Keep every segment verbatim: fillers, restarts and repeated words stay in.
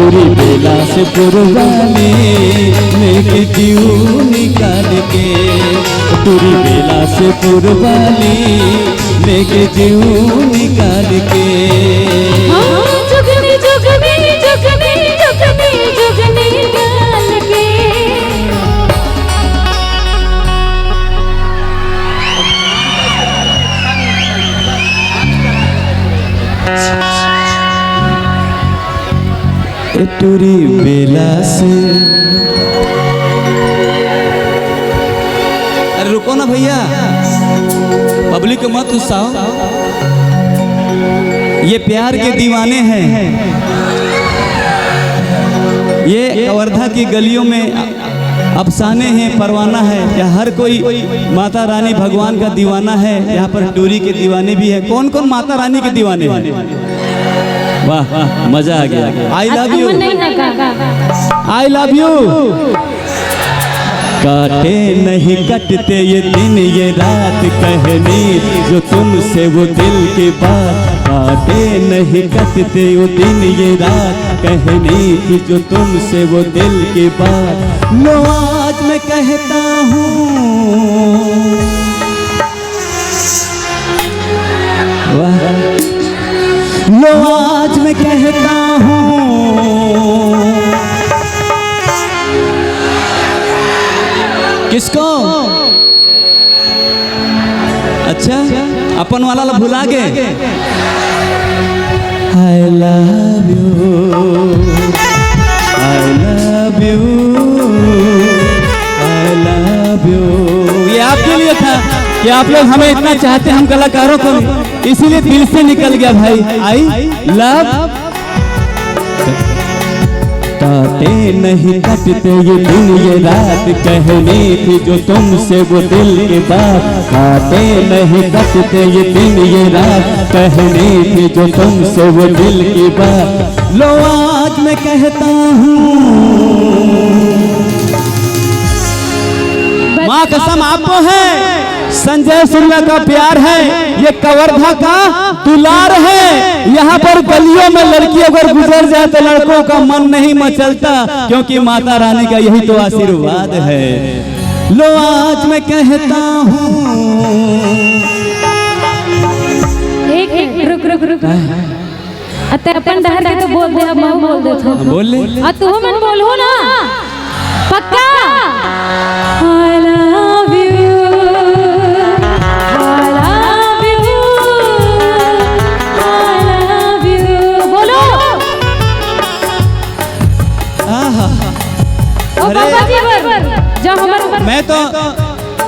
टूरी बेला से पुरवाली, लेके जीव निकाल के। टूरी बेला से पुरवाली, लेके जीव निकाल के। हाँ, जुगनी, जुगनी, जुगनी, जुगनी, जुगनी डाल के। ए टूरी बेला से। अरे रुको ना भैया, पब्लिक को मत गुस्साओ। ये प्यार के दीवाने हैं, ये कवर्धा की गलियों में अफसाने हैं, परवाना है। यहाँ हर कोई माता रानी भगवान का दीवाना है। यहाँ पर टूरी के दीवाने भी हैं। कौन कौन माता रानी के दीवाने हैं? वाह, वाह, मजा आ गया। I love you। I love you। काटे नहीं कटते ये दिन ये रात, कहनी जो तुमसे वो दिल की बात। काटे नहीं कटते वो दिन ये रात, कहनी थी जो तुमसे वो दिल की बात। लो आज मैं कहता हूँ, वाह। लो आज मैं कहता हूँ, किसको? अच्छा, अपन वाला ला भुला गे। I love you, I love you, I love you। ये आपके लिए था कि आप लोग हमें इतना चाहते हैं, हम कलाकारों को, इसीलिए दिल से निकल गया भाई। I love। काटे नहीं कटते ये दिन ये रात, कहनी थी जो तुमसे वो दिल की बात। काटे नहीं कटते ये दिन ये रात, कहनी थी जो तुमसे वो दिल की बात। लो आज मैं कहता हूँ। माँ कसम आपको है, संजय शुक्ला का प्यार है, ये कवर्धा का दुलार है। यहाँ पर गलियों में लड़की अगर गुजर जाए तो लड़कों का मन नहीं मचलता, क्योंकि माता रानी का यही तो आशीर्वाद है। लो आज मैं कहता हूँ। एक, एक, रुक, रुक, रुक, रुक। अते अपन डहर के तो बोल दे, अब मैं बोल देता हूँ। बोल ले। आ तू मन बोलहू ना, पक्का? I love you, I love you, I love you। बोलो। आहा। ओ अरे। बाबा जी बर, जो हमर मैं तो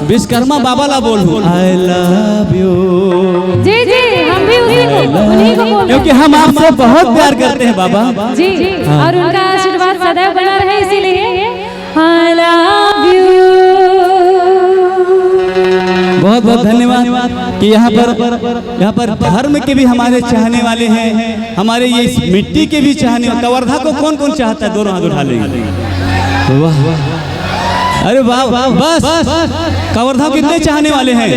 विश्वकर्मा बाबा ला बोलहूँ। I love you। जी, जी, हम भी उसी को, उन्हीं को बोल रहे हैं। क्योंकि हम आपसे बहुत प्यार करते हैं बाबा। जी, हाँ। और उनका आशीर्वाद सदैव बना रहे, इसीलिए I love you। बहुत बहुत धन्यवाद कि यहाँ पर, यहाँ पर धर्म के भी हमारे चाहने वाले हैं, हमारे ये इस मिट्टी के भी चाहने वाले। कवर्धा को कौन कौन चाहता है, दोनों हाथ उठा लेंगे। वाह, वाह। अरे वाह, वाह, बस, बस। कवर्धा कितने चाहने वाले हैं?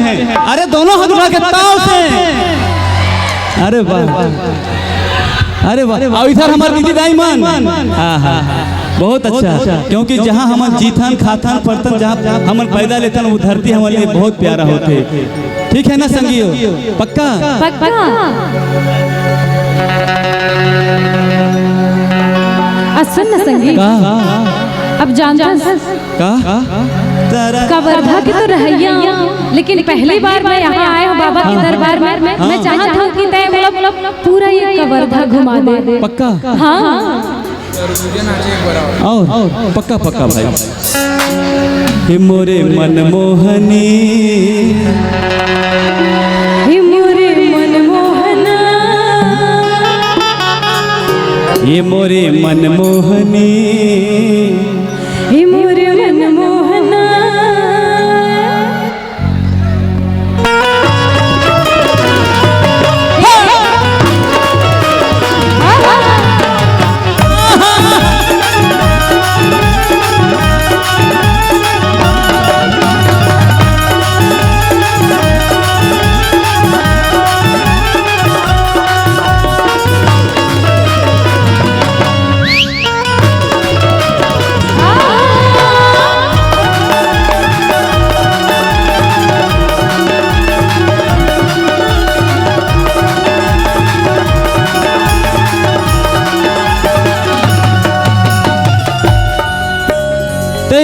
अरे दोनों हाथ उठा के ताव से। अरे वाह, वाह। अरे वाह, और इधर हमारे दीदी दाई मन। हाँ, हाँ, हाँ। बहुत अच्छा, क्योंकि जहाँ हमन जीथन, खाथन, पढ़थन, जहाँ हमन पैदा लेथन, वो धरती हमारे लिए बहुत प्यारा होथे। ठीक है ना संगी हो? पक्का? पक्का। आ, सुन ना संगी। का? अब जानता हूँ। का? कवर्धा के तो रहइया हूँ, लेकिन पहली बार मैं यहाँ आया हूँ बाबा के दरबार में। हाँ। मैं चाहता हूँ कि तय मतलब पूरा ये कवर्धा घुमा दे। पक्का? हाँ। और पक्का, पक्का भाई। हे मोरे मनमोहनी, हे मोरे मनमोहना, हे मोरे मनमोहनी, हे मोरे मनमोहना।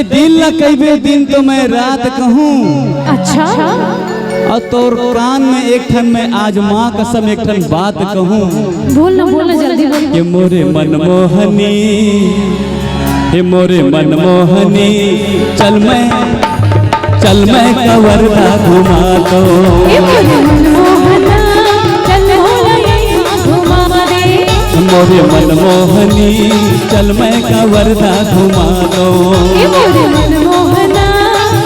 दिन ला कहिबे दिन तो मैं रात कहूँ। अच्छा। अउ तोर कान में एक ठन मैं आज माँ कसम एक ठन बात कहूँ। बोल ना, बोल ना, जल्दी बोल। ये मोरे मनमोहनी, हे मोरे मनमोहनी, चल मैं, चल मैं कवर्धा घुमा दो। ए मोरे मनमोहना, चल मोला यहाँ घुमा दे। मोरे मनमोहनी, चल मैं कवर्धा घुमा दो। ए मोरे मनमोहना,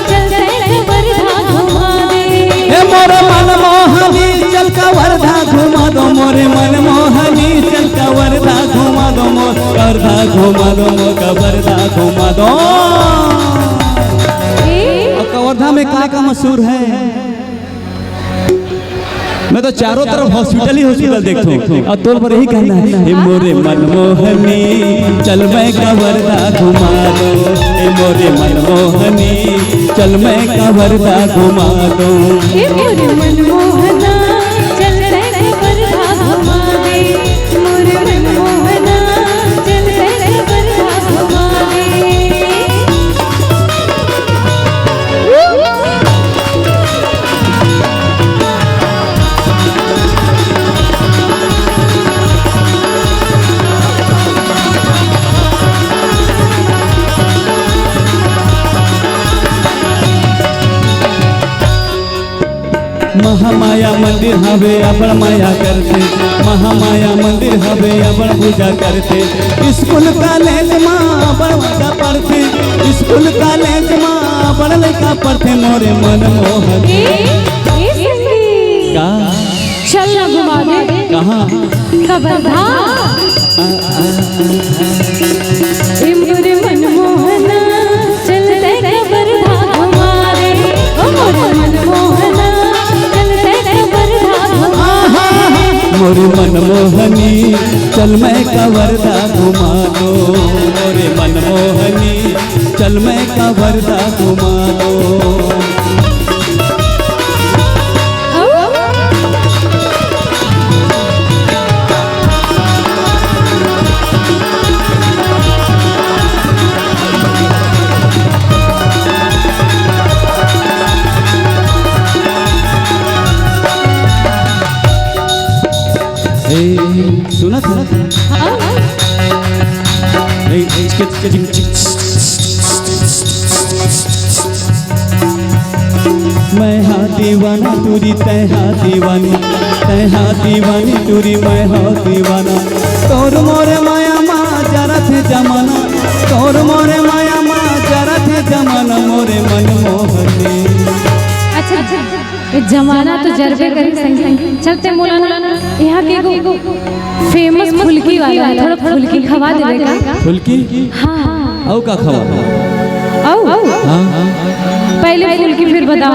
चल तैं कवर्धा घुमा दे। ए मोरे मनमोहनी, चल कवर्धा घुमा दो। मोरे मनमोहनी, चल कवर्धा घुमा दो, मोर कवर्धा घुमा दो, मोर कवर्धा घुमा दो। ए? अउ कवर्धा में का का मशहूर हे? मैं तो चारों तरफ hospital ही hospital देखथों। अउ तोर बर यही कहना हे, ए मोरे मनमोहनी, चल मैं कवर्धा घुमा दो। ए मोरे मनमोहनी, चल मैं कवर्धा घुमा दो। ए मोरे मनमोहना, चल तैं कवर्धा घुमा दे। मोरे मनमोहना, चल तैं कवर्धा घुमा दे। महामाया मंदिर हवे, अब्बड़ मया करथे। महामाया मंदिर हवे, अब्बड़ पूजा करथे। स्कूल कॉलेज मा अब्बड़ लइका पढ़थे। स्कूल कॉलेज मा अब्बड़ लइका पढ़थे। मोरे मनमोहन। ए, ए संगी। का? चल ना घुमा दे। कहाँ? कवर्धा। ए मोरे मनमोहना, चल तैं कवर्धा घुमा दे। ओ मोरे मनमोहना, चल तैं कवर्धा घुमा दे। मोरे मनमोहनी, चल मैं कवर्धा घुमा दो। मोरे मनमोहनी, चल मैं कवर्धा घुमा दो। ए, सुनत, सुनत। हाँ। ए, ए, चिक, चिक, चिक। मैं हा दीवाना टूरी, तैं हा दीवानी, तैं हा दीवानी टूरी, मैं हा दीवाना। तोर मोरे माया मा जरत हे जमाना, तोर मोरे माया मा जरत हे जमाना, मोरे मनमोहनी। अच्छा, अच्छा। ए जमाना तो जरबे करी संगी। चल तैं मोला ना, यहाँ के एगो famous फुल्की वाला हे, थोड़ा फुल्की खवा देबे का? फुल्की? हाँ। अउ का खवा? अउ? हाँ। पहले फुल्की फिर बताओ।